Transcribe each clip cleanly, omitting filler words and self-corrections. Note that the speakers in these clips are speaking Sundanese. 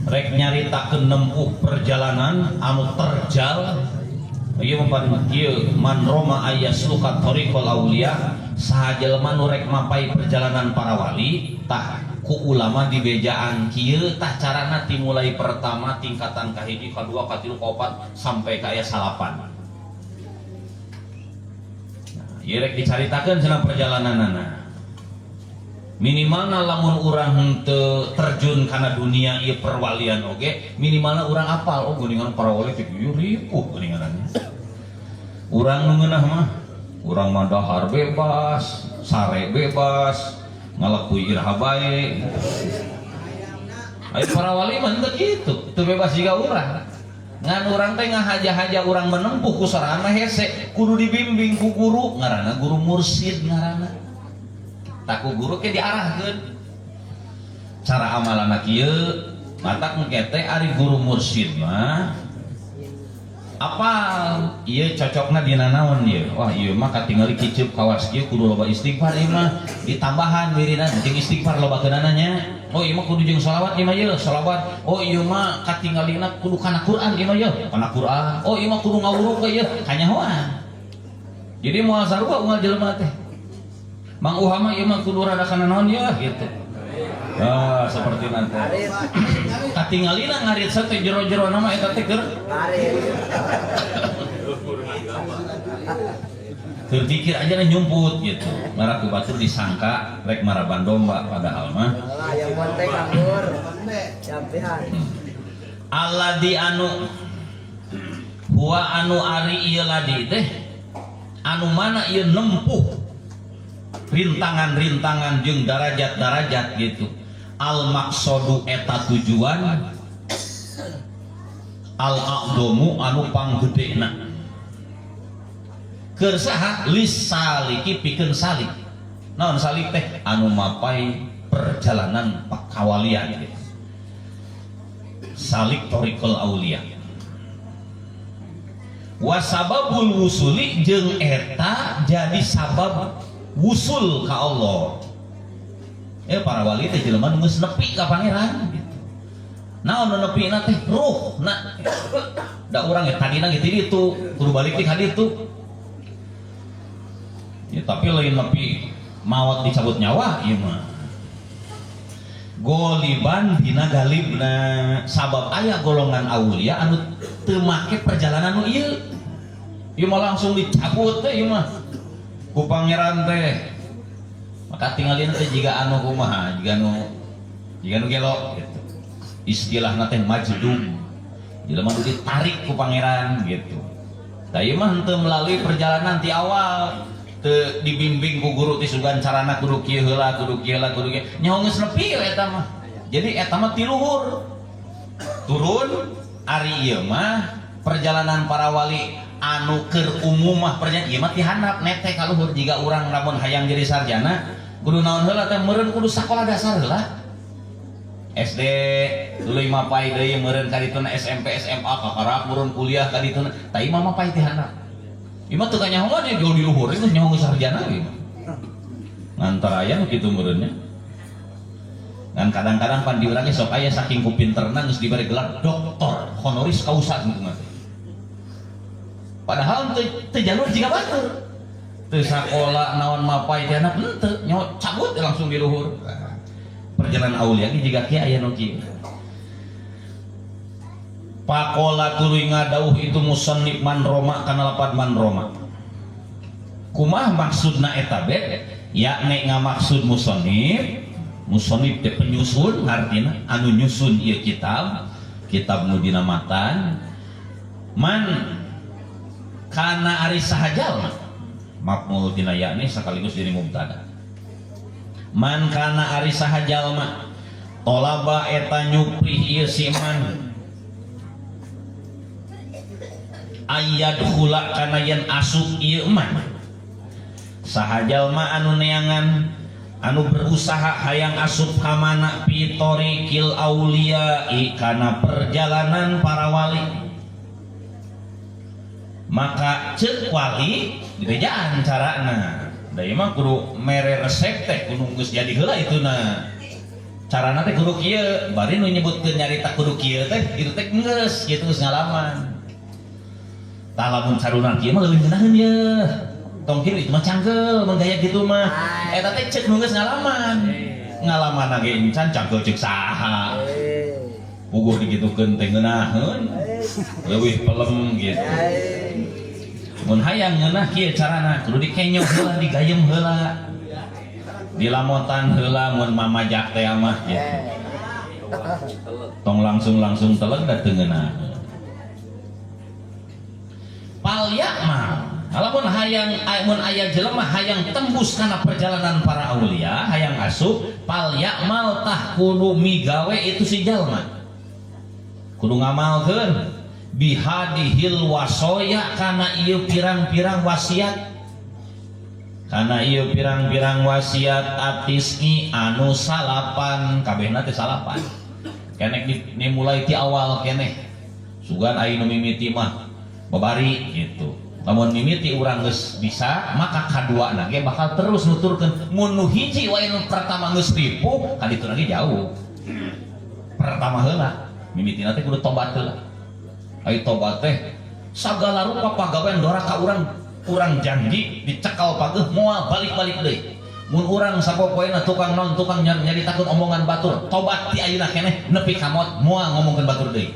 Rek nyaritakeun nempuh perjalanan anu terjal ieu mah ieu man roma ayasluka thariqal auliya saha jelema nu rek mapai perjalanan para wali tah ku ulama dibejaan kieu tah carana timulai pertama tingkatan kahiji kadua katilu kaopat sampai ka aya salapan. Nah, ieu rek dicaritakeun cenah perjalananana. Minimalna lamun urang henteu terjun kana dunia ieu perwalian oge minimalna urang apal oh geuningan para wali teh ieu ripuh geuninganna. Urang nu ngeunah mah urang mah dahar bebas, sare bebas, ngalakui iraha bae. Ayo para wali mah henteu kitu, teu bebas jiga urang. Ngan urang teh ngahaja-haja urang menempuh ku sorangan mah hese, kudu dibimbing ku guru ngaranna guru mursid ngaranna. Taku guru ke diarahkeun cara amalanna kieu matak engke teh ari guru mursid mah apal ieu cocokna dina naon ieu wah ieu mah katingali kiceup kawas kieu kudu loba istighfar ieu mah ditambahan wiridan jeung istighfar loba keunana nya oh ieu mah kudu jeung sholawat ieu mah ieu sholawat oh ieu mah katingalina kudu kana Quran ieu mah ieu kana Quran oh ieu mah kudu ngawuruk ieu kanyahoan jadi moal sarua unggal jelema teh Mang Uhama ieu mah kudu rada kana naon ya gitu. Ah, seperti nanti. Katingalina ngarit teh jero-jero nama eta teh keur keur dikir aja nyumput gitu. Marah ku batur disangka rek maraban domba padahal mah. Yang montek anggur. Jampihan. Aladi anu huwa anu ari ieu ladi teh anu mana ieu nempuh rintangan-rintangan jeung darajat-darajat gitu. Al maqsadu eta tujuan al aqdamu anu panggedena. Keur saha lisaliki pikeun salik. Naon salik teh anu mapai perjalanan pakawalian gitu. Salik thariqul auliya. Wasababul wusuli jeung eta jadi sabab wusul ka Allah. Para wali teh jelema nu geus nepi ka pangeran gitu. Naon nu nepina teh ruhna. Da urang ge tadina ge ti ditu, kudu balik ti ka ditu. Ya tapi lain nepi maot dicabut nyawa ieu mah. Goliban dina galibna sabab aya golongan aulia anu teu make perjalanan nu ieu. Ieu mah langsung dicabut teh ieu mah. Ku pangeran teh maka tinggalin teh jiga anu kumaha jiga anu gelo gitu istilahna teh majdum jelema nu ditarik ku pangeran gitu tah ieu mah henteu melalui perjalanan ti awal teu dibimbing ku guru ti sugan carana kudu kieu heula kudu kieu heula kudu kieu nyaho geus nepi we eta mah jadi eta mah ti luhur turun ari ieu mah perjalanan para wali anu keur umum mah perjalanan ieu mah ti handap nete ka luhur jiga urang lamun hayang jadi sarjana kudu naon heula teh meureun kudu sakola dasar heula SD tuluy mapai deui meureun ka dituna SMP SMA kakarak meureun kuliah ka dituna tah ieu mah mapai ti handap ieu mah teu kanyahoan ya jauh di luhur geus nyaho geus sarjana ieu mah ngantar aya nu kitu meureun nya ngan kadang-kadang pan di urang ge sok aya saking ku pinterna geus diberi gelar doktor honoris causa gitu mah. Padahal teu jalur jiga batur. Teu sakola naon mapai teh anak henteu nyawa cabut langsung di luhur. Perjalanan aulia ge jiga kieu aya nu kieu. Pakola tuluy ngadauh itu musannif man roma kana lapad man roma. Kumaha maksudna eta bet? Yakni ngamaksud musannif, musannif teh penyusun artina anu nyusun ieu kitab, kitab nu dina matan man kana ari saha jalma maf'ul tina yakni sekaligus jadi mubtada man kana ari saha jalma tolaba eta nyuprih ieu si man ayadkhula kana yen asup ieu man saha jalma anu neangan anu berusaha hayang asup ka mana fi thariqil auliya kana perjalanan para wali maka ceuk wali dibejaan carana da ieu mah kudu mere resep teh kudu geus jadi heula ituna. Carana teh kudu kieu, bari nu nyebutkeun nyarita kudu kieu teh itu teh geus kitu geus ngalaman. Tah lamun caruna kieu mah leuwih ngeunaheun ye. Tong kieu itu mah cangkeul mun gaya kitu mah. Eta teh ceuk nu geus ngalaman. Ngalaman ge encan cangkeul ceuk saha. Puguh digitukeun teh ngeunaheun. Leuwih pelem gitu. Mun hayang ngeunah kieu carana kudu dikenyok heula, digayem heula. Dilamotan heula mun mamajak teh mah gitu. Tong langsung-langsung teleg da teu ngeunah. Pal ya'mal, lamun hayang mun aya jelema hayang tembus kana perjalanan para aulia, hayang asup, pal ya'mal tah kudu migawe itu si jalma. Kudu ngamalkeun bihadihil wasoya kana ieu pirang-pirang wasiat. Kana ieu pirang-pirang wasiat atis'i anu salapan, kabehna teh salapan. Kenek dimulai ti awal keneh. Sugan aya nu mimiti mah babari gitu. Lamun mimiti urang geus bisa, maka kaduana ge bakal terus nuturkeun. Mun nu hiji wae nu pertama geus ripuh, ka ditu lagi jauh. Pertama heula, mimitina teh kudu tobat heula. Ai tobat teh sagala rupa pagawean doraka urang, urang janji dicekal pageuh moal balik-balik deui. Mun urang sapopoena tukang non tukang nyaritakeun omongan batur, tobat ti ayeuna keneh nepi ka maot moal ngomongkeun batur deui.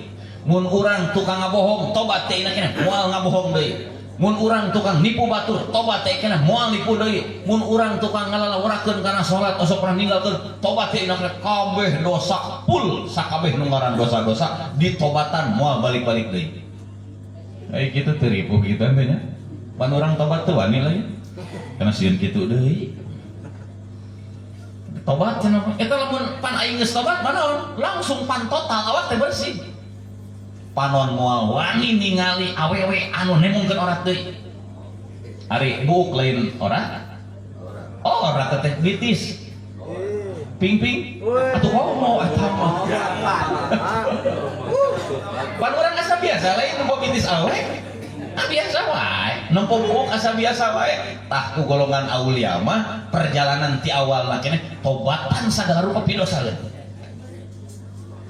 Mun urang tukang ngabohong, tobat ti ayeuna keneh moal ngabohong deui. Mun urang tukang nipu batur, tobat ti keneh moal nipu deui. Mun urang tukang ngalalawarakeun kana salat osok pernah ninggalkeun, tobat ti ayeuna keneh kabeh dosa full sakabeh nu ngaran dosa-dosa ditobatan moal balik-balik deui. Ai kitu teu ripuh kitu teh nya. Pan urang tobat teu wani lah ya. Karena sieun kitu deui. Tobat cenah mah. Eta lamun pan aing geus tobat manaon? Langsung pan total awak teh bersih. Panon moal wani ningali awewe anu nemongkeun orat deui. Ari buuk lain orat? Oh, orat teh bitis. Ping-ping. Atuh komo eta mah. Pan urang asa biasa lain nempo bitis awe. Ah biasa wae. Nempo buuk asa biasa wae. Tah ku golongan aulia mah perjalanan ti awal keneh tobatan sagala rupa pidosaeun.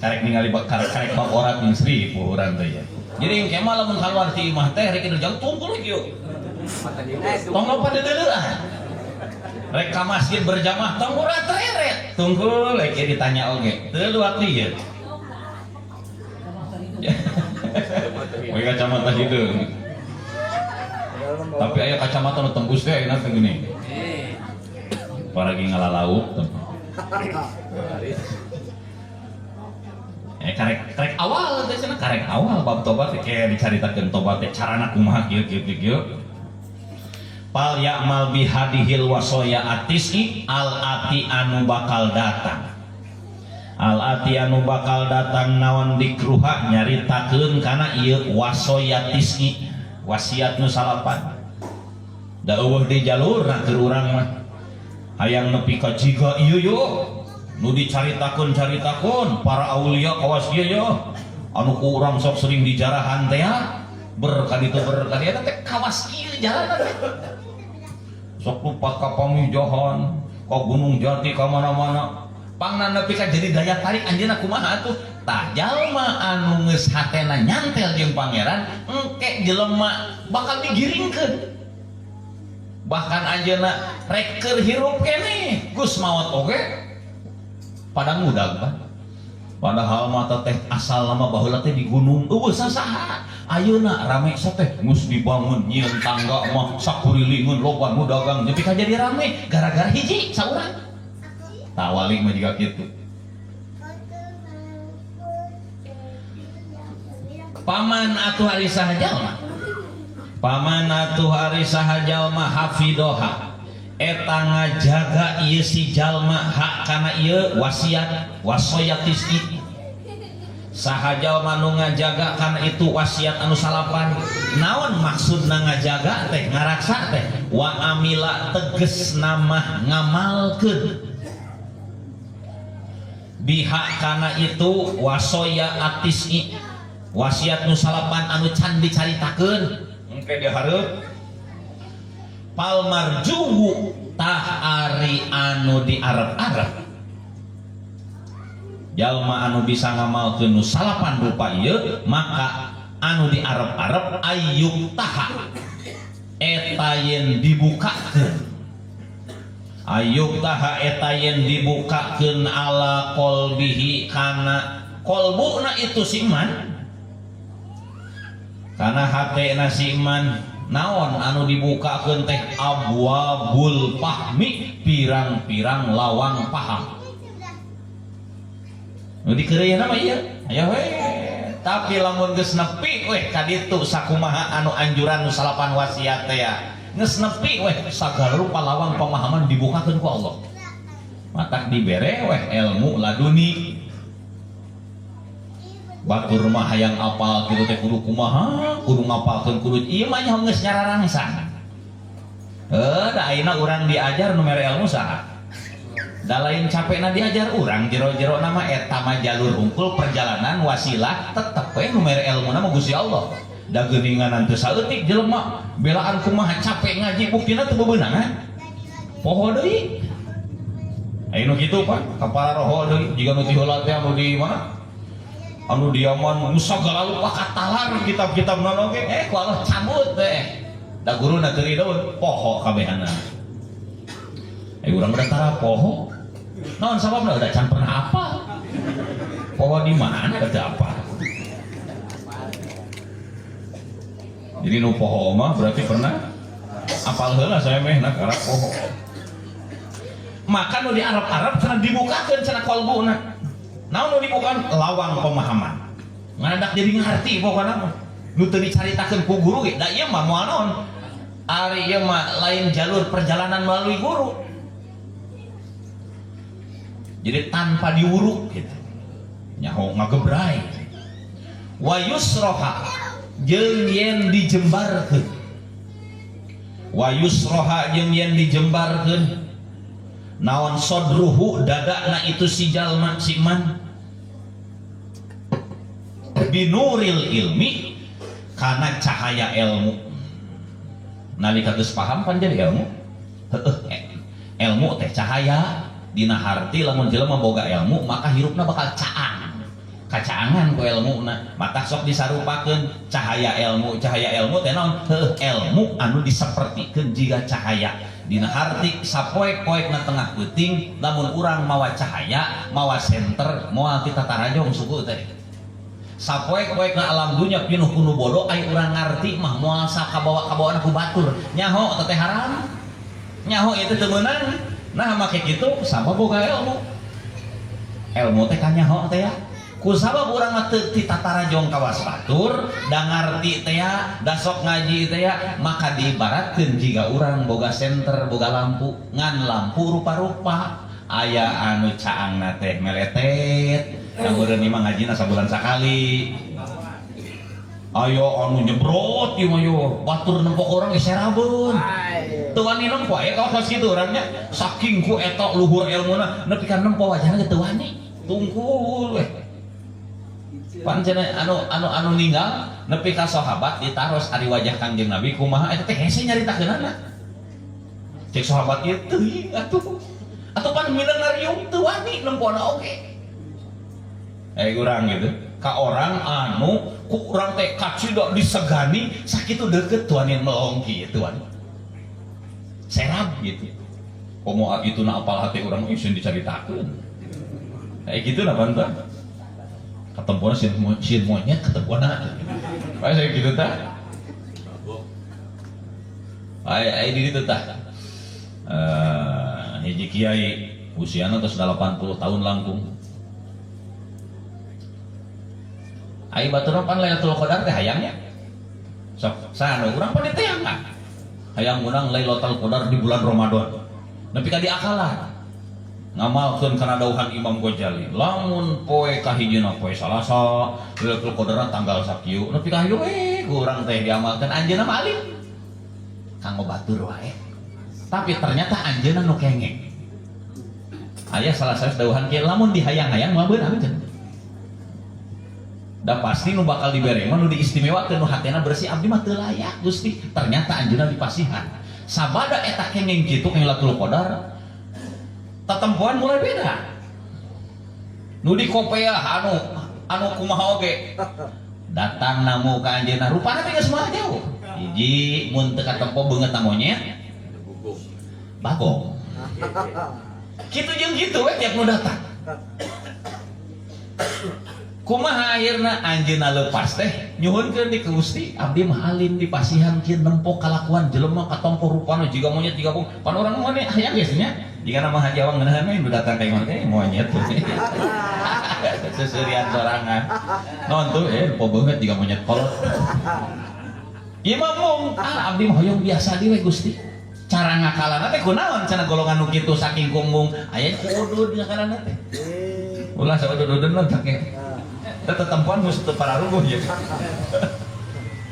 Karek ningali karek karek bab orat jeung seribu urang teh ya. Jadi engke mah lamun kaluar ti imah teh rek jauh tungkul kieu. Tong loba deudeulean. Rek ka masjid berjamaah tong ulah tereret. Tungkul rek ditanya oge. Teu luak ieu. Pakai kacamata hideung. Tapi aya kacamata nu tembus teh ayeuna teh gini. Paragi ngalalauk teh. Karek karek awal teh cenah karek awal bab tobat teh kayak dicaritakeun tobat teh carana kumaha kieu kieu kieu kieu. Pal ya'mal bihadihil wasoya atis'i al ati anu bakal datang. Al ati anu bakal datang naon dikruha nyaritakeun kana ieu wasoya tis'i wasiat nu salapan. Da eueuh di jalurna keur urang mah. Hayang nepi ka jiga ieu yo. Nu dicaritakeun-caritakeun para aulia kawas ieu yo. Anu ku urang sok sering dijarahan teh ya. Berkali itu berkali eta teh kawas ieu jalanan teh. Sok lupa ka Pamijahan, ka Gunung Jati, ka mana-mana. Pangna nepi ka jadi daya tarik anjeunna kumaha atuh? Tah jalma anu geus hatena nyantel jeung pangeran, engke jelema bakal digiringkeun. Bahkan anjeunna rek keur hirup keneh, geus maot oge padang udag bah. Padahal mata teh asal lama baheula teh di gunung eueuh sasaha. Ayeuna rame teh geus dibangun nyieun tangga mah sakurilingeun loba nu dagang nepi ka jadi rame gara-gara hiji saurang. Tah wali mah jiga kitu. Paman atuh ari saha jalma? Paman atuh ari saha jalma hafidoha. Eta ngajaga ieu si jalma hak kana ieu wasiat wasoyat tis'i. Saha jalma nu ngajaga kana itu wasiat anu salapan. Naon maksudna ngajaga teh ngaraksa teh wa amila teges nama ngamalkeun biha kana itu wasoya atis'i wasiat nu salapan anu can dicaritakeun engke dihareup palmarjuhu tah ari anu diarep-arep Jalma anu bisa ngamalkeun nu salapan rupa ieu maka anu diarep-arep ayyuk taha eta yen dibukakeun, ayyuk taha eta yen dibukakeun ala qalbihi kana qalbuna itu si iman, kana hatena si iman. Naon anu dibukakeun teh? Abwabul fahmi, pirang-pirang lawang paham. Nu dikeureuyeun mah ieu aya we, tapi lamun geus nepi weh ka ditu sakumaha anu anjuran nu salapan wasiat teh ya, geus nepi weh sagala rupa lawang pemahaman dibukakeun ku Allah, matak dibere weh ilmu laduni. Batur mah hayang apal kitu teh kudu kumaha, kudu ngapalkeun, kudu ieu mah nya geus nyararangsa. Heuh, da ayeuna urang diajar nu mere ilmu saha? Da lain capekna diajar urang jero-jero nama eta mah jalur hungkul perjalanan wasilah, tetep we nu mere ilmuna mah Gusti Allah. Da geuningan teu saeutik jelema belaan kumaha capek ngaji buktina teu bebeunangan. Poho deui. Aya nu kitu Pak, kapala roho deui jiga nu ti heula teh anu di mana? Anu diaman nu sagala rupa katalar kitab-kitab naon oge ku Allah cabut teh. Da guruna teu rideun poho kabehana. Urang udah tara poho. Naon sababna? Udah can pernah apa? Poho di mana teu apa? Jadi nu poho mah berarti pernah apal heula saya meh nah karena poho. Maka nu di Arab-Arab cenah dibukakeun cenah qalbuna. Naon nu dibukakeun? Lawang pemahaman. Ngadadak jadi ngarti pokona mah. Nu teu dicaritakeun ku guru ge, da ieu mah moal naon. Ari ieu mah lain jalur perjalanan melalui guru. Jadi tanpa diuruk gitu. Nyaho ngagebrai. Wa yusroha jeung yen dijembarkeun. Wa yusroha jeung yen dijembarkeun. Naon sodruhu dadana itu si jalma si man binuril ilmi kana cahaya ilmu. Nalika geus paham pan jadi ilmu. Heueuh, ilmu teh cahaya. Dina harti lamun jelema boga ilmu maka hirupna bakal caang, kacaangan ku ilmuna. Matak sok disarupakeun cahaya ilmu, cahaya ilmu teh naon? Heueuh, ilmu anu disapertikeun jiga cahaya. Dina harti sapoek-poek na tengah peuting lamun urang mawa cahaya, mawa senter, moal kita tarajong suku teh. Sapoek-poek na alam dunya pinuh ku nu bodoh, ai urang ngarti mah moal sakabawa-kabawana ku batur. Nyaho teh haram. Nyaho itu teu meunang. Nah make kitu sama boga ilmu. Ilmu teh kanyaho teh ya. Ku sabab urang mah teu ti tatarajong kawas batur, da ngarti teh ya, da sok ngaji teh ya, maka diibaratkeun jiga urang boga senter, boga lampu, ngan lampu rupa-rupa. Aya anu caangna teh meletet, da meureun mah ngajina sabulan sakali. Ayo anu nyebrot ieu mah yo, batur nempok urang ge serabeun. Teu wani nempo aya kawas kitu urangnya, saking ku eta luhur ilmuna nepi ka nempo wajahna ge teu wani. Tungkul weh. Pan cenah anu ninggal nepi ka sahabat ditaros ari wajah Kangjeng Nabi kumaha eta teh hese nyaritakeunana. Cek sahabat ieu teuing atuh. Atuh pan mineung ngariung teu wani nempona oge. Urang gitu. Ka orang anu ku urang teh kacida disegani sakitu deukeut tuan yang melong kieu tuan. Serab gitu. Komo itu na apal hati urang sieun dicaritakeun. Kayak gitu lah pan tah. Ketempuan sieun monyet ketempuan. Kayak saya gitu tah. Ai di ditu tah. Hiji kiai usiana tos 80 tahun langkung. Ai batur pan Lailatul Qadar teh hayangnya. Sok saha urang pan diteangan. Hayang menang Lailatul Qadar di bulan Ramadan. Nepi ka diakalan. Ngamalkeun kana dawuhan Imam Ghazali. Lamun poe kahijina poe Salasa, Lailatul Qadar tanggal sakieu. Nepi ka hayu we ku urang teh diamalkeun anjeunna mah alim. Kanggo batur wae. Tapi ternyata anjeunna nu kengeng. Aya salah satu dawuhan kieu lamun dihayang-hayang mah beunang cenah. Da pasti nu bakal dibere mah nu diistimewakeun nu hatena bersih abdi mah teu layak Gusti. Ternyata anjeunna dipasihan. Sabada eta kengeng kitu Lailatul Qadar tatempoan mulai beda. Nu di kopeah anu anu kumaha oge. Datang namu ka anjeunna rupana teh geus moal jauh. Hiji mun teu katempo beungeutna monyet. Bagong. Kitu jeung kitu we tiap nu datang. Kumaha akhirna anjeunna leupas teh nyuhunkeun di ka Gusti, abdi mah alim di pasihan kieu nempo kalakuan jelema katompo rupana jiga monyet jiga bung. Pan urang mah hayang geus nya. Jiga nama Haji Awang ngeunaheun we nu datang ka imah teh monyet. Seserian sorangan. Non tuh po beungeut jiga monyet kolot. Ieu mah mung ah abdi mah hoyong biasa deui we Gusti. Cara ngakalana teh kunaon cenah golongan nu kitu saking kumbung aya ku udud ngakalana teh. Ulah saudud-udud mah take. Teh tetempoan geus teu pararuguh ieu.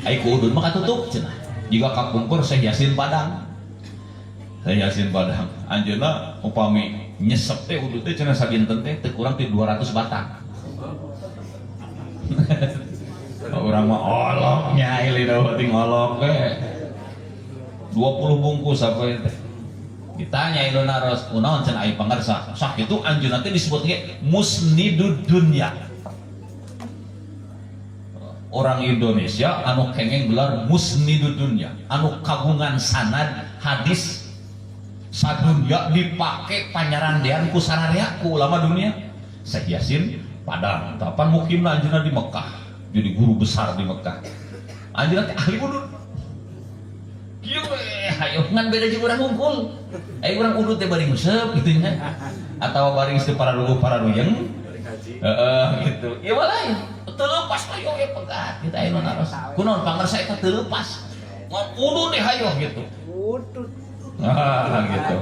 Ai ku udud mah katutup cenah. Jiga kapungkur Syekh Yasin Padang. Syekh Yasin Padang anjeunna upami nyesep teh udud teh cenah sadinten teh teu kurang ti 200 batang. Urang mah olok nya ieu ting olok we. 20 bungkus apa itu. Ditanya ieu naros, kunaon cenah ai pangarsa. Sakitu anjeunna teh disebut ge musnidud dunya. Orang Indonesia anu kengeng gelar musnidud dunya, anu kagungan sanad hadis sadunya dipake panyarandean ku sararea ku ulama dunia. Syekh Yasin Padang, tapan mukimna anjeunna di Mekah, jadi guru besar di Mekah. Anjeunna teh ahli udud. Kieu we hayo ngan beda jeung urang hungkul. Aya urang udud teh bari nguseup kitu nya. Atawa bari geus teu pararuguh pararuyeng. Heeh gitu. Ieu mah lain. Teu leupas hayo ge pegat kita aya nu naros. Kunaon pangersa eta teu leupas. Ngan udud deh hayo gitu. Udud. Ah gitu.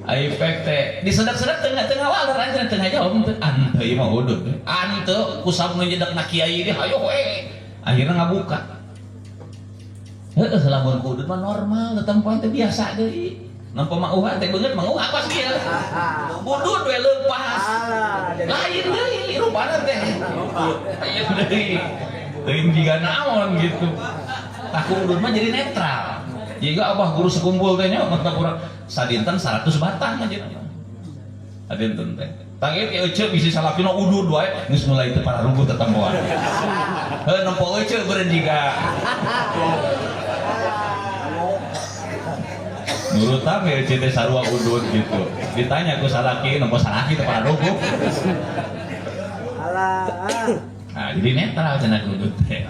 Ai pek teh disedak-sedak tengah waler anjeunna tengah jawab teu ante ieu mah udud. Ante kusab nu nyedekna kiai deh hayo we. Akhirna ngabuka. Heeh lamun ku udud mah normal tetempoan teh biasa deui. Nampa mah uha teh beungeut mah uha pas kieu. Udud we leupas. Lain deui rupana teh. Lain deui. Teuing jiga naon gitu. Tah ku udud mah jadi netral. Jiga abah guru sekumpul teh nya mah kurang sadinten 100 batang aja. Sadinten teh. Tang ieu euceu bisi salakina udud wae geus mulai teu pararuguh tetempoan. Heuh nempo euceu beureun jiga. Nurutan we euceu teh sarua udud gitu. Ditanya ku salaki nempo salaki teu pararuguh. Alah. Nah, jadi netral cenah udud teh.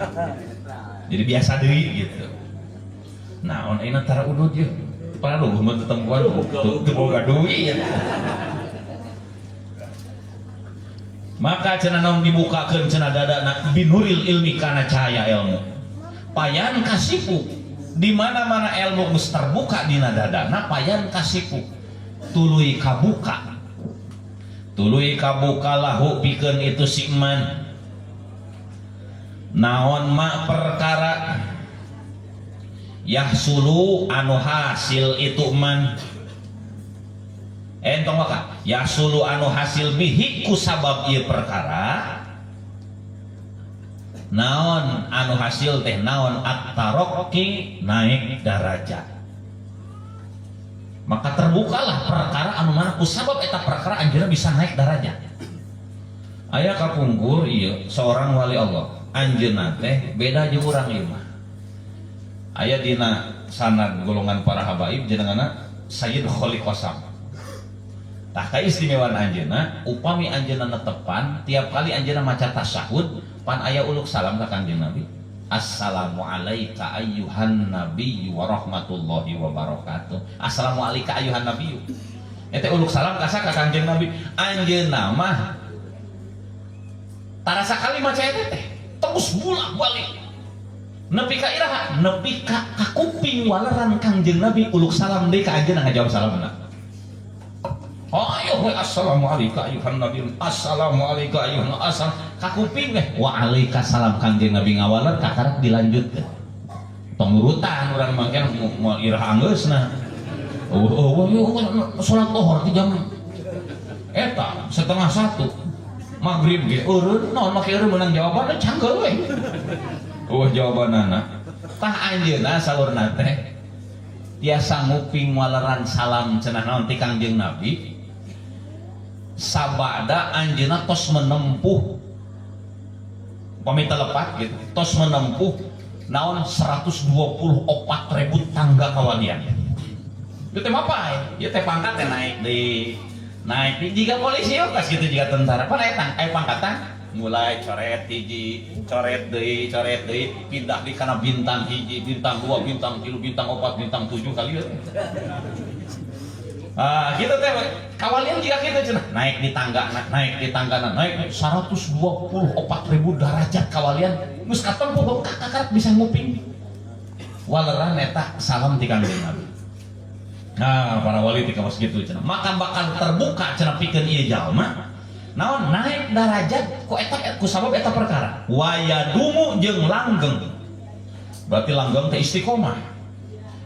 Jadi biasa deui gitu. Naon ayeuna tara udud yeuh. Pararuguh mah tetempoan teu boga duit. Maka cenah naon dibukakeun cenah dadana binuril ilmi kana cahaya ilmu. Payan kasipu di mana-mana ilmu geus terbuka dina dadana payan kasipu tuluy kabuka. Tuluy kabuka lahu pikeun itu si iman. Naon ma perkara yahsulu anu hasil itu man. Entong maka yahsulu anu hasil bihi ku sabab ieu perkara naon anu hasil teh naon at-taraqi naik darajat. Maka terbukalah perkara anu mana ku sabab eta perkara anjeunna bisa naik darajat. Aya kapungkur ieu seorang wali Allah anjeunna teh beda jeung urang ieu mah. Aya dina sanad golongan para habaib jenengana Sayyid Khaliq Qasam. Tah kaistimewaan anjeunna upami anjeunna netepan tiap kali anjeunna maca tasyahud pan aya uluk salam ka Kanjeng Nabi. Assalamu alayka ayyuhan nabiyyu wa rahmatullahi wa barakatuh. Assalamu alayka ayyuhan nabiyyu. Eta uluk salam ka ka Kanjeng Nabi. Anjeunna mah tarasa kali maca eta teh terus bolak-balik. Nepi ka iraha, nepi ka kakuping waleran Kanjeng Nabi uluk salam deui ka anjeunna ngajawab salamna. Ayo we assalamualaikum ayuhan nabi, assalamualaikum ayuhan asal kakuping we wa alaika salam Kanjeng Nabi ngawaler kakarak dilanjutkeun. Tong nurutan urang mah kan moal iraha anggeusna. Oh, salat lohor ti jam eta 12:30 maghrib ge eureun naon make eureun meunang jawabanna canggeul we. Oh jawabanana. Tah anjeunna saurna teh tiasa nguping waleran salam cenah naon ti Kangjeng Nabi. Sabada anjeunna tos menempuh pamita lepat gitu, tos menempuh naon 124.000 tangga kawalian. Itu teh mapai, ieu teh pangkat teh naik deui. Naik deui jiga polisi kas gitu jiga tentara. Pan aya tang, aya pangkatan mulai coret hiji, coret deui, pindah di kana bintang hiji, bintang 2, bintang 3, bintang 4, bintang 7 kali ya. Ah, gitu teh kawalian jika gitu cenah. Naik di tangga, naik di tangga, naik 124.000 derajat kawalian. Geus katempuh kakak bisa nguping. Waleran eta salam ti Kangjeng Nabi. Nah, para wali ti kawas gitu cenah. Maka bakal terbuka cenah pikeun ieu jalma. Naon naik derajat ku eta ku sabab eta perkara. Wayadumu jeung langgeng. Berarti langgeng teh istiqomah.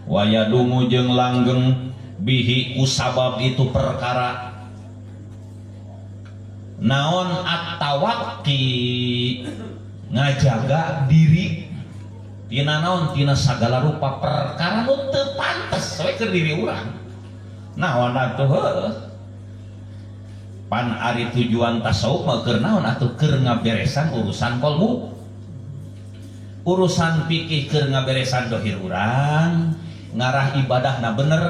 Wayadumu jeung langgeng bihi ku sabab itu perkara. Naon at-tawaqi ngajaga diri tina naon tina sagala rupa perkara nu teu pantes we keur diri urang. Naon atuh heuh. Pan ari tujuan tasawuf mah keur naon atuh keur ngaberesan urusan kolbu. Urusan pikih keur ngaberesan dohir urang, ngarah ibadahna bener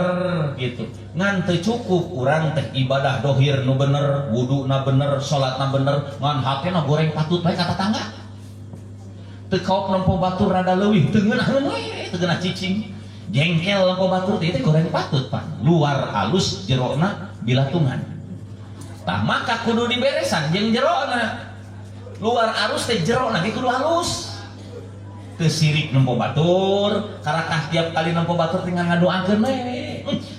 gitu. Ngan teu cukup urang teh ibadah dohir nu bener, wuduna bener, salatna bener, ngan hatena goreng patut bae ka tatangga. Teu kaop nempo batur rada leuwih, teu ngeunaheun we, teu geunah cicing. Jengkel nempo batur teh teh goreng patut pan. Luar halus jerona bilatungan. Tah maka kudu diberesan jeung jerona. Luar alus teh jerona ge kudu halus. Teu sirik nempo batur, karakah tiap kali nempo batur teh ngadoakeun we.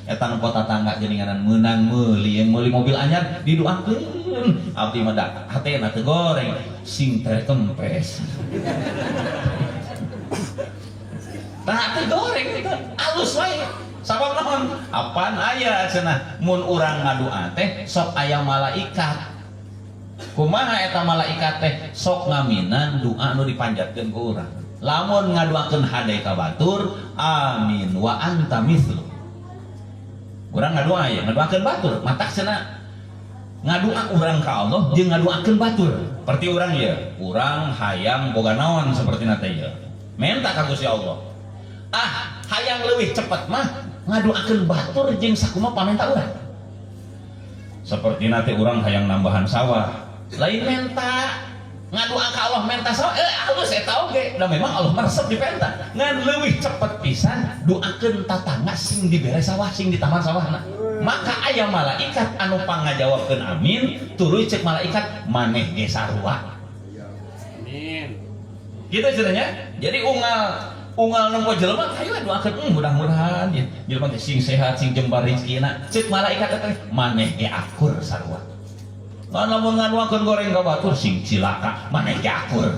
Eta nempo tatangga geuninganan meunang meuli, yang meuli mobil anyar didoakeun. Abdi mah da hatena teu goreng, sing teh kempes. Tah teu goreng itu alus wae. Sabab naon? Apaan aya cenah mun urang ngadoa teh sok aya malaikat. Kumaha eta malaikat teh sok ngaminan doa nu dipanjatkeun ku urang. Lamun ngadoakeun hade ka batur, amin wa anta mithlu. Urang ngadoa ya, ngadoakeun batur, matak cenah ngadoa urang ka Allah jeung ngadoakeun batur. Seperti urang ya, urang hayang boga naon sapertina teh ya. Menta ka Gusti Allah. Ah, hayang leuwih cepet mah ngadoakeun batur jeung sakumaha pamenta urang. Sapertina teh urang hayang nambahan sawah, lain menta ngadoa ka Allah menta sawah, halus eta oge. Da memang Allah mah resep dipenta. Ngan leuwih cepet pisan doakeun tatangga sing dibere sawah, sing ditaman sawahna. Maka aya malaikat anu pangajawabkeun amin, tuluy cek malaikat maneh ge sarua. Amin. Gitu ceritanya. Jadi unggal nempo jelema hayu doakeun mudah-mudahan ya jelema teh sing sehat, sing jembar rezekina. Cek malaikat teh maneh ge akur sarua. Ngan lamun ngadoakeun goreng ka batur sing cilaka, maneh ge akur.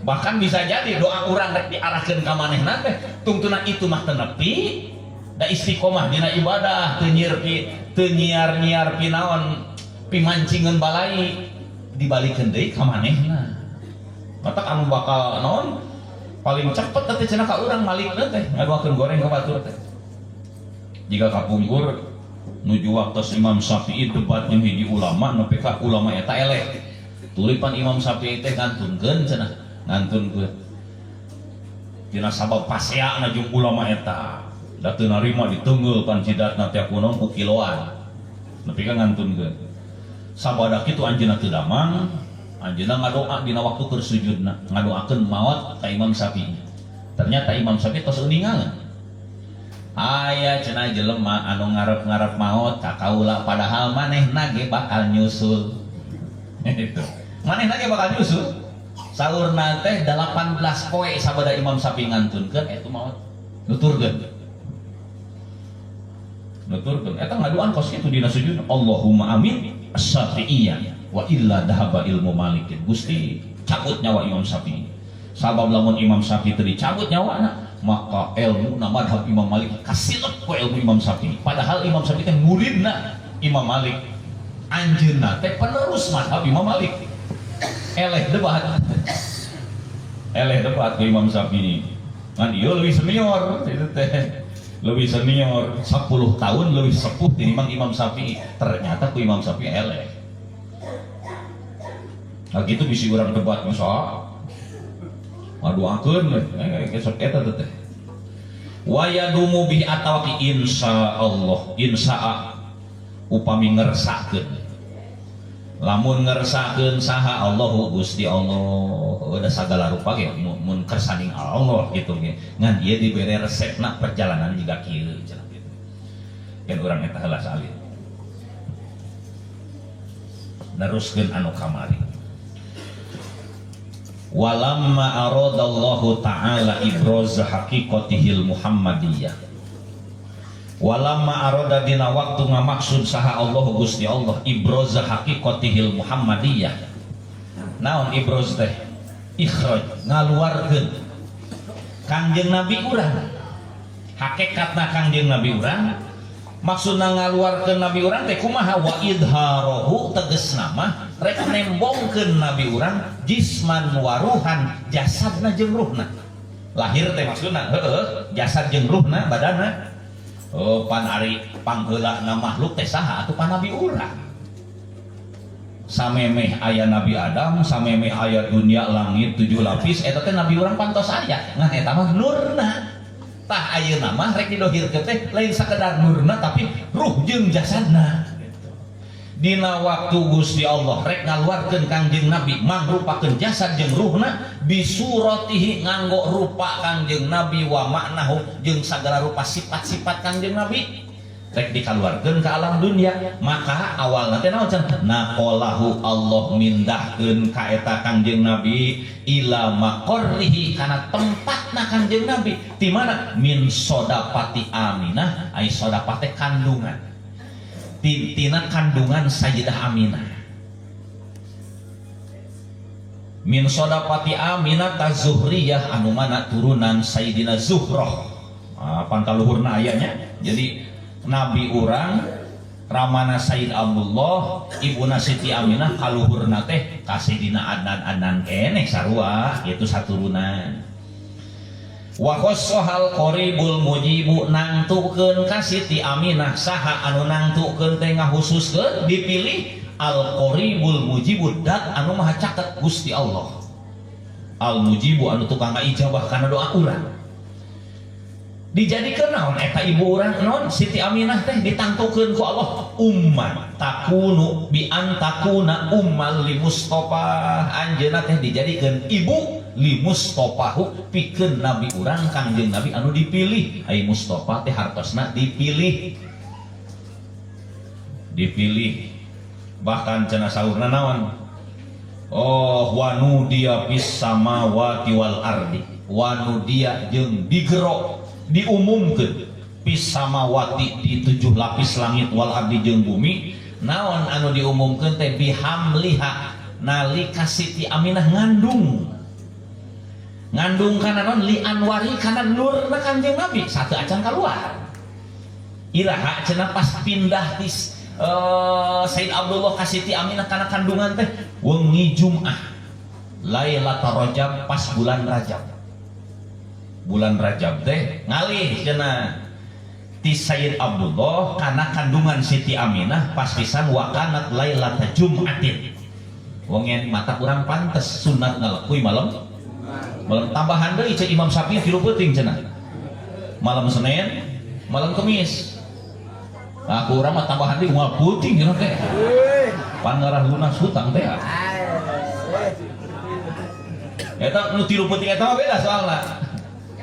Bahkan bisa jadi doa urang rek diarahkeun ka manehna teh tungtuna itu mah teu nepi da istiqomah dina ibadah teu nyir teu nyiar-nyiar pinaon pimancingeun balai dibalikeun deui ka manehna. Matak anu bakal naon paling cepet teh cenah ka urang malikna teh ngadoakeun goreng ka batur teh. Jika kapungkur nuju waktos Imam Syafi'i debat jeung hiji ulama nepi ka ulama eta eleh. Tuluy pan Imam Syafi'i teh ngantunkeun cenah, ngantunkeun. Dina sabab paseana jeung ulama eta. Da teu narima diteungeul pan jidatna teh kunaon ku kiloan. Nepi ka ngantunkeun. Sabada kitu anjeunna teu damang, anjeunna ngadoa dina waktu keur sujudna, ngadoakeun maot ka Imam Syafi'i. Ternyata Imam Syafi'i tos uningaeun. Aya cenah jelema anu ngarep-ngarep maot ka kaula padahal manehna ge bakal nyusul. Itu. Manehna ge bakal nyusul. Saurna teh 18 poe sabada Imam Syafi'i ngantunkeun eta maot. Nuturkeun. Nuturkeun eta ngaduan kos kitu dina sujud. Allahumma amin as-Syafi'iyah wa illa dhahaba ilmu Malikin. Gusti cabut nyawa Imam Syafi'i. Sabab lamun Imam Syafi'i teu dicabut nyawana maka ilmu na madhab Imam Malik kasilep ku ilmu Imam Syafi'i. Padahal Imam Syafi'i teh muridna Imam Malik. Anjeunna teh penerus madhab Imam Malik. Eleh debat. Eleh debat ke Imam Syafi'i. Ngan ieu leuwih senior itu teh. Lebih senior 10 tahun lebih sepuh tinimbang Imam Syafi'i. Ternyata ku Imam Syafi'i eleh. Nah gitu bisi urang debat masa. Ngadoakeun we, sok eta teh. Wa yadumu bihi atawaki insyaallah, insyaa upami ngersakeun. Lamun ngersakeun saha Allahu Gusti Allah, udah sagala rupa ge mun kersaning Allah gitu ge. Ngan ieu dibere resepna perjalanan jiga kieu cenah gitu. Kan urang eta heula salin. Neruskeun anu kamari. Walamma aradallahu ta'ala ibraz haqiqatihil muhammadiyah. Walamma arada dina waktu ngamaksud saha Allah Gusti Allah ibraz haqiqatihil muhammadiyah. Naon ibraz teh? Ikhraj, ngaluarkeun Kangjeng Nabi urang. Hakikatna Kangjeng Nabi urang, maksudna ngaluarkeun Nabi urang teh kumaha? Wa idharahu tegasna mah rek nembongkeun Nabi urang jisman waruhan, jasadna jeung ruhna. Lahir teh maksudna heueuh, jasad jeung ruhna badanna. Oh, pan ari pangheulana makhluk teh saha atuh pan Nabi urang. Samemeh aya Nabi Adam, samemeh aya dunia langit 7 lapis eta teh Nabi urang pantos aya. Ngan eta mah nurna. Tah ayeuna mah rek didohirkeun teh lain sakedar nurna tapi ruh jeung jasadna. Dina waktu Gusti Allah rek ngaluarkeun Kangjeng Nabi mangrupakeun jasad jeung ruhna bisuratihi nganggo rupa Kangjeng Nabi wa maknahu jeung sagala rupa sifat-sifat Kangjeng Nabi rek dikaluarkeun ke alam dunia. Maka awalna teh naon cenah? Naqalahu Allah mindahkeun ka eta Kangjeng Nabi ila maqarrihi kana tempatna Kangjeng Nabi di mana? Min sodapati Aminah, ai sodapate kandungan, tina kandungan Sayyidah Aminah. Min sodapati Aminah tazuhriyah anu mana turunan Sayyidina Zuhroh. Pangkaluhurna ayanya. Jadi Nabi urang ramana Sayyid Abdullah, ibuna Siti Aminah, kaluhurna teh ka Sayyidina Adnan, Adnan keneh sarua itu saturunan. Wa khossohal qaribul mujibu nangtukeun ka Siti Aminah saha anu nangtukeun teh ngahususkeun dipilih al qaribul mujibu dat anu maha caket Gusti Allah. Al mujibu anu tukang ngaijabah kana doa urang. Dijadikeun naon eta ibu urang naon Siti Aminah teh ditangtukeun ku Allah umman takunu bi an takuna ummal li Mustafa, anjeunna teh dijadikeun ibu li Mustafahu pikeun nabi urang Kangjeng Nabi anu dipilih. Ai Mustafa teh hartosna dipilih, dipilih bahkan cenah saurna naon? Oh wanudia fis samawati wal ardi, wanudia jeung digero diumumkeun fis samawati di 7 lapis langit wal ardi jeung bumi. Naon anu diumumkeun teh bihamliha nalika Siti Aminah ngandung, ngandung kana naon? Li anwari kana nurna Kangjeng Nabi satu acan keluar. Iraha cenah pas pindah ti Sayyid Abdullah ka Siti Aminah kana kandungan teh wengi Jumat Lailatul Rajab pas bulan Rajab. Bulan Rajab teh ngalih cenah ti Sayyid Abdullah kana kandungan Siti Aminah pas pisan wakanat Lailatul Jumatin. Wengen mata kurang pantes sunat ngalekui malam malam tambahan deui cek Imam Syafi'i tilu peuting cenah. Malam Senin, malam Kemis. Nah, aku urang mah tambahan deui moal peuting cenah teh. Pangarah lunas hutang teh. Eta nu tilu peuting eta mah beda soalna.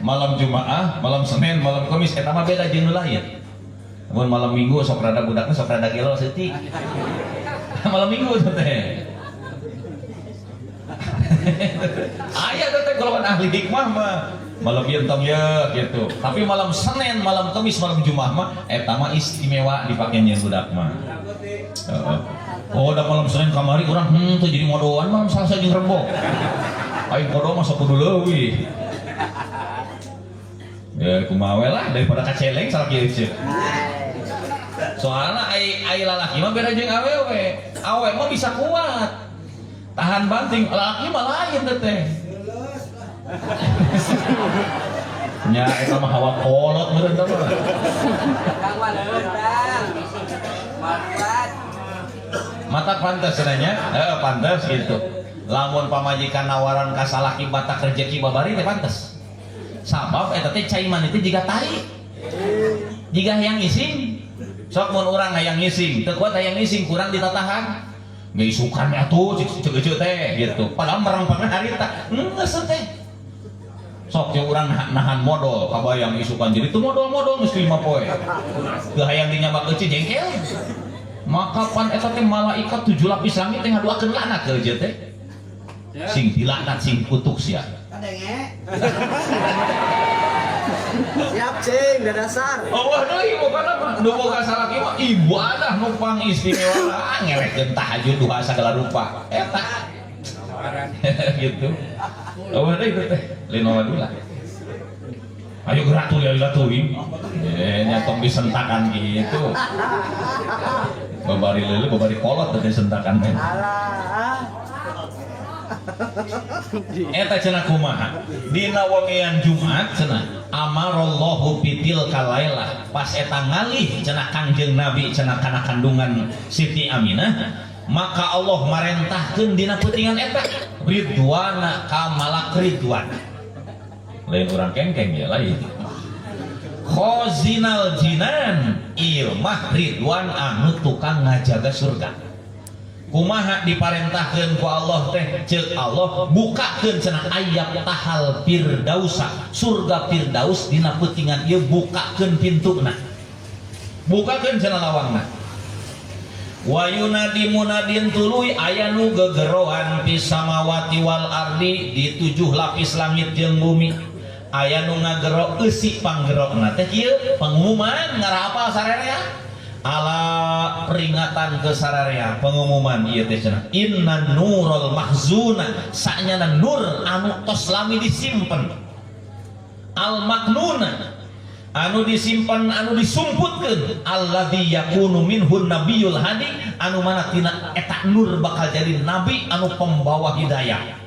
Malam Jumaah, malam Senin, malam Kemis eta mah beda jeung nu lain. Mun malam Minggu sok rada budakna sok rada gelo seutik. Malam Minggu teh. Aya teh golongan ahli hikmah mah malam ieu tong ye gitu. Tapi malam Senin, malam Kemis, malam Jumat mah eta mah istimewa dipake nyeun budak mah. Heeh. Oh, da malam Senin kamari urang teu jadi ngodoan malam Salasa jeung Rebo. Aing kodo mah sok kudu leuwih. Ya kumaha we lah daripada kaceleng salah kieu ceuk. Soalna ai lalaki mah beda jeung awewe. Awewe mah bisa kuat. Tahan banting, lalaki mah lain teh. Nya eta mah hawa kolot meureun tah mah. Kang maleun, Kang. Maluan. Mata pantes cenah, heeh, pantes gitu. Lamun pamajikan nawaran ka salaki batak rezeki babari teh pantes. Sabab eta teh cai mani teh jiga tai. Jiga hayang ngising. Sok mun urang hayang ngising, teu kuat hayang ngising kurang ditatahan. Ngisukan atuh cek cek cek teh gitu. Padahal merempengna harita. Geus teh. Sok jeung urang nahan modal kabayang isukan jadi teu modal-modal geus 5 poe. Teu hayang dinyabak euceu jengkel. Maka pan eta teh malaikat 7 lapis langit teh ngadoakeun laknat ke euceu teh. Sing dilaknat sing kutuk sia. Kadenge. Siap, Cing, dasar. Allah deui bukan apa? Nu boga salaki mah ibadah nu pang istimewa lah ngerekeun tahajud duha sagala rupa. Eta. Gitu. Allah deui teh lain wadula. Ayo gerak tuh ya tuh. Eh nyatong disentakan gitu. Babari leule babari kolot teh disentakan teh. Alah. Eta cenah kumaha? Dina wengian Jumat cenah amarallahu fitil kalailah. Pas eta ngalih cenah Kangjeng Nabi cenah kana kandungan Siti Aminah, maka Allah marentahkeun dina peutingan eta ridwana ka malak ridwan. Lain urang kengkeng ya lain. Khazinal jinan ieu mah ridwan anu tukang ngajaga surga. Kumaha diparentahkeun ku Allah teh ceuk Allah bukakeun cenah ayat tahal firdausa surga firdaus dina peutingan ieu bukakeun pintuna. Bukakeun cenah lawangna. Wa yunadi munadin tuluy aya nu gegeroan fis samawati wal ardi di 7 lapis langit jeung bumi. Aya nu ngagero eusi panggerokna teh kieu pengumuman ngarapal sararea. Ala peringatan ke sararea pengumuman ieu teh cenah inna nurul mahzuna sanyana nur anu tos lami disimpen al maknuna anu disimpen anu disumputkeun alladzi yakunu minhun nabiyul hadi anu mana tina eta nur bakal jadi nabi anu pembawa hidayah.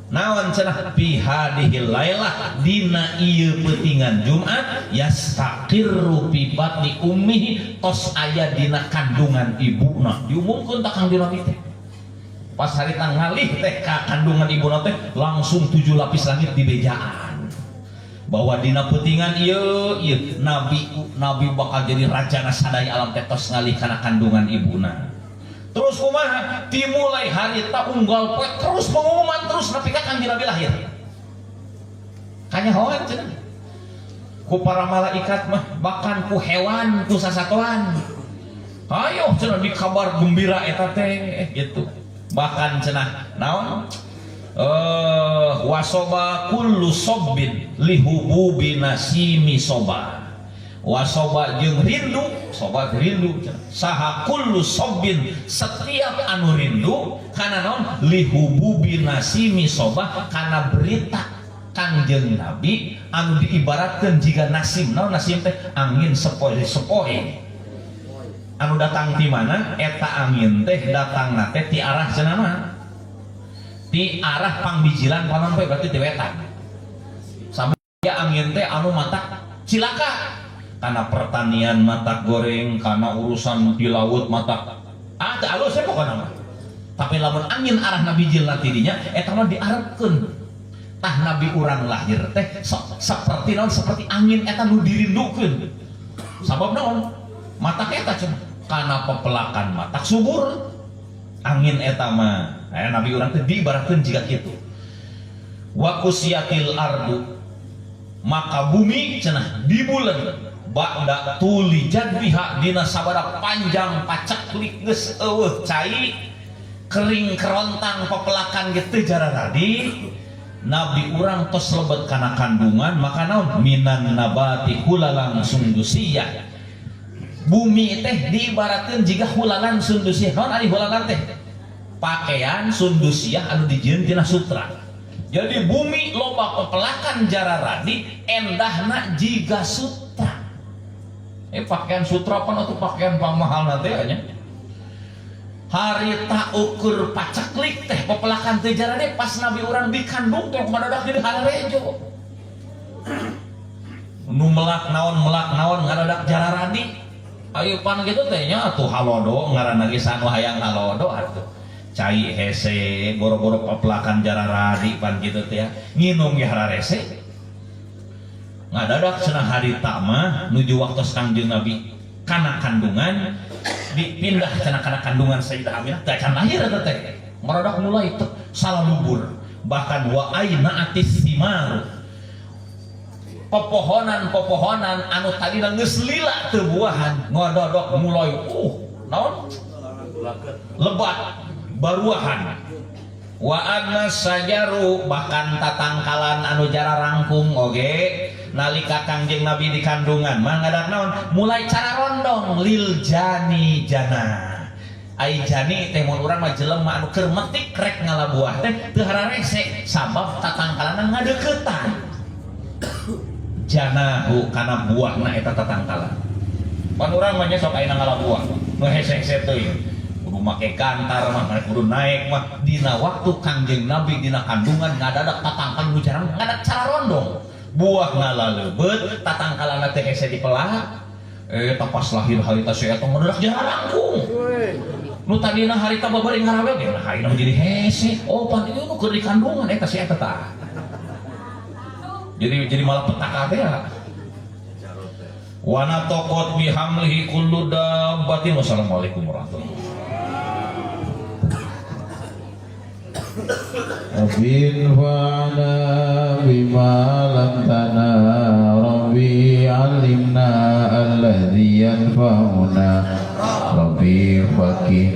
Naon cenah fi hadhil lailah dina ieu peutingan Jumat yastaqirru fi batni ummihi tos aya dina kandungan ibuna. Diumumkeun ta Kangjeng Nabi teh. Pas harita ngalih teh ka kandungan ibuna teh langsung 7 lapis langit dibejaan. Bahwa dina peutingan ieu ieu nabi bakal jadi rajana sadaya alam teh tos ngalih kana kandungan ibuna. Terus kumaha dimulai harita unggal poe terus pengumuman terus nepi ka Kangjeng Nabi lahir. Kanyahoan cenah. Ku para malaikat mah bahkan ku hewan ku sasatoan. Ayo cenah di kabar gembira eta teh gitu. Bahkan cenah naon? Wasoba kullu sobbin lihububi nasimi soba. Wasoba jeung rindu, soba rindu saha kullu sobbin setiap anu rindu kana naon lihububi nasimi soba kana berita Kangjeng Nabi anu diibaratkeun jiga nasim. Naon nasim teh angin sepoi-sepoi anu datang ti mana eta angin teh datangna teh ti arah cenah mah ti arah pangbijilan panon poe berarti ti wetan. Sampai angin teh anu matak cilaka karena pertanian matak goreng, karena urusan di laut matak teu alus ya pokona mah. Tapi lamun angin arah nabi jilna tidinya eta mah diarepkeun. Tah nabi urang lahir teh seperti naon seperti angin eta nu dirindukeun. Sabab naon? Matak eta cenah kana pepelakan matak subur. Angin eta mah nabi urang teh diibaratkeun jiga kitu. Wa kusiyatil ardu maka bumi cenah dibulen ba'da tuli jadbiha dina sabada panjang paceklik geus eueuh cai kering kerontang pepelakan ge teu jararadi nabi urang tos lebet kana kandungan maka naon minan nabati hulalan sundusiyah bumi teh diibaratkeun jiga hulalan sundusiyah. Naon ari hulalan teh pakaian sundusiyah anu dijieun tina sutra. Jadi bumi loba pepelakan jararadi endahna jiga sutra. Pakaian sutra pan atau pakaian pamahal nanti nya. Harita ukur paceklik teh pepelakan teh jarane pas nabi urang dikandung teh madadak jadi hararejo. Nu melak naon ngadadak jararadi. Ayo pan kitu teh nya atuh halodo ngaranna ge sanu hayang halodo atuh. Cai hese goro-goro paplakan jararadi pan kitu teh ya. Nginum ge hararese. Ngadadak cenah harita mah nuju waktos Kangjeng Nabi kana kandungan dipindah cenah kana kandungan Sayyidah Aminah teh can lahir eta teh. Ngadadak mulai teh salalubur bahkan wa aina atis simaru pepohonan-pepohonan anu tadina geus lila teu buahan ngododok mulai naon lebat baruahan wa anna sajaru bahkan tatangkalan anu jara rangkung oge nalika Kangjeng Nabi di kandungan mah ngadak naon mulai cara rondong lil jani jana ai jani teh mun urang mah jelema anu keur metik rek ngala buah teh teu hararese sabab tatangkalanna ngadeuketan janahu kana buahna eta tatangkalan. Pan urang mah nya sok ayeuna ngala buah nu hese-hese teuing kudu make gantar mah kudu naik mah dina waktu Kangjeng Nabi dina kandungan ngadadak tatangkalan nu jarang ngadak cara rondong buah ngalaleubet tatangkalanna teh hese dipelak eta pas lahir harita si eta ngadadak jarangkung nu tadina harita babari ngarawel ge nah ayeuna jadi hese oh pan ieu nu keur di kandungan eta si eta tah jadi malah petaka teh ya. Wana taqat bihamlihi kullu dabbatin. Wassalamualaikum warahmatullahi wabarakatuh. Rabbi fa'ala bima lam tana Rabbi alimna alladhi yanfa'una Rabbi faqih.